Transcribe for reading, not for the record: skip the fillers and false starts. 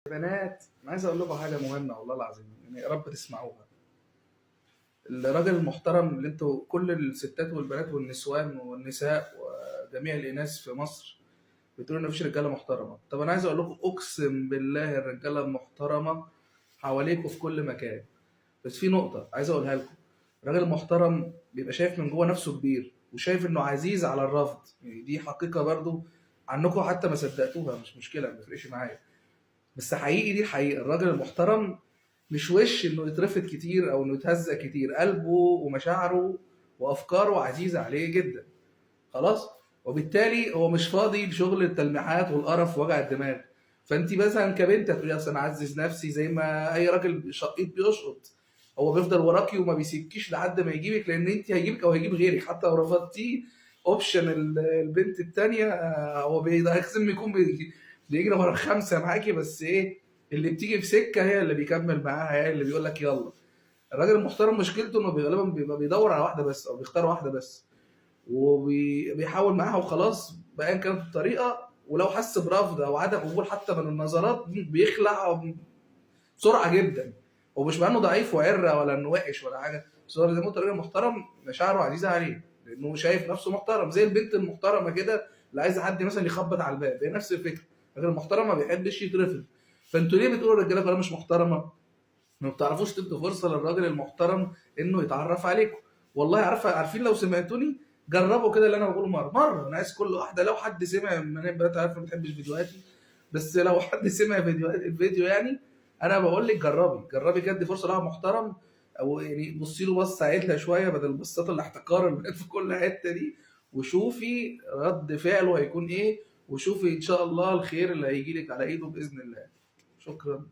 بنات، انا عايز اقول لكم حاجة مهمة والله العظيم، يعني يا رب تسمعوها. الراجل المحترم اللي انتوا كل الستات والبنات والنسوان والنساء وجميع الاناث في مصر بتقولوا ان مفيش رجاله محترمه. طب انا عايز اقول لكم اقسم بالله الرجالة المحترمة حواليكوا في كل مكان. بس في نقطة عايز اقولها لكم، الراجل المحترم بيبقى شايف من جوه نفسه كبير وشايف انه عزيز على الرفض، يعني دي حقيقة برضو عنكم حتى ما صدقتوها، مش مشكلة ما بيفرقش معايا، بس حقيقي دي الحقيقة. الراجل المحترم مش وش انه يترفض كتير او انه يتهزق كتير، قلبه ومشاعره وافكاره عزيزه عليه جدا، خلاص؟ وبالتالي هو مش فاضي لشغل التلميحات والقرف ووجع الدماغ. فانت مثلا كبنت هتقولي اصل انا اعزز نفسي زي ما اي راجل شقيط بيشقط، هو بيفضل وراكي وما بيسيبكيش لحد ما يجيبك، لان انت هيجيبك او هيجيب غيرك. حتى لو رفضتيه option البنت التانية، هو لازم يكون بيجري ورا خمسة معاكي، بس ايه اللي بتيجي في سكة هي اللي بيكمل معاها، هي اللي بيقول لك يلا. الراجل المحترم مشكلته انه غالبا بيبقى بيدور على واحدة بس او بيختار واحدة بس وبيحاول معاها وخلاص بايا كانت الطريقة، ولو حس برفض او عدم قبول حتى من النظرات بيخلع بسرعة جدا. ومش مع انه ضعيف وعره ولا انه وحش ولا حاجة، بس هو زي ما قلت الراجل المحترم مشاعره عزيزه عليه لانه شايف نفسه محترم، زي البنت المحترمة كده اللي عايزه حد مثلا يخبط على الباب، هي نفس الفكرة. الراجل المحترم ما بيحبش يترفض. فانتوا ليه بتقولوا الرجالة كلها مش محترمه؟ ما بتعرفوش تدوا فرصة للراجل المحترم انه يتعرف عليكم. والله عارفين لو سمعتوني جربوا كده اللي انا بقوله مرة. انا عايز كل واحدة، لو حد سمع، انا بنات عارف ما بتحبش فيديوهاتي، بس لو حد سمع فيديوهات الفيديو يعني انا بقول لك جربي كده، ادي فرصة لواحد محترم، او يعني بصي له بصة عدله شوية بدل بصات الاحتقار اللي في كل حتة دي، وشوفي رد فعله هيكون ايه، وشوفي ان شاء الله الخير اللي هيجي لك على ايده باذن الله. شكرا.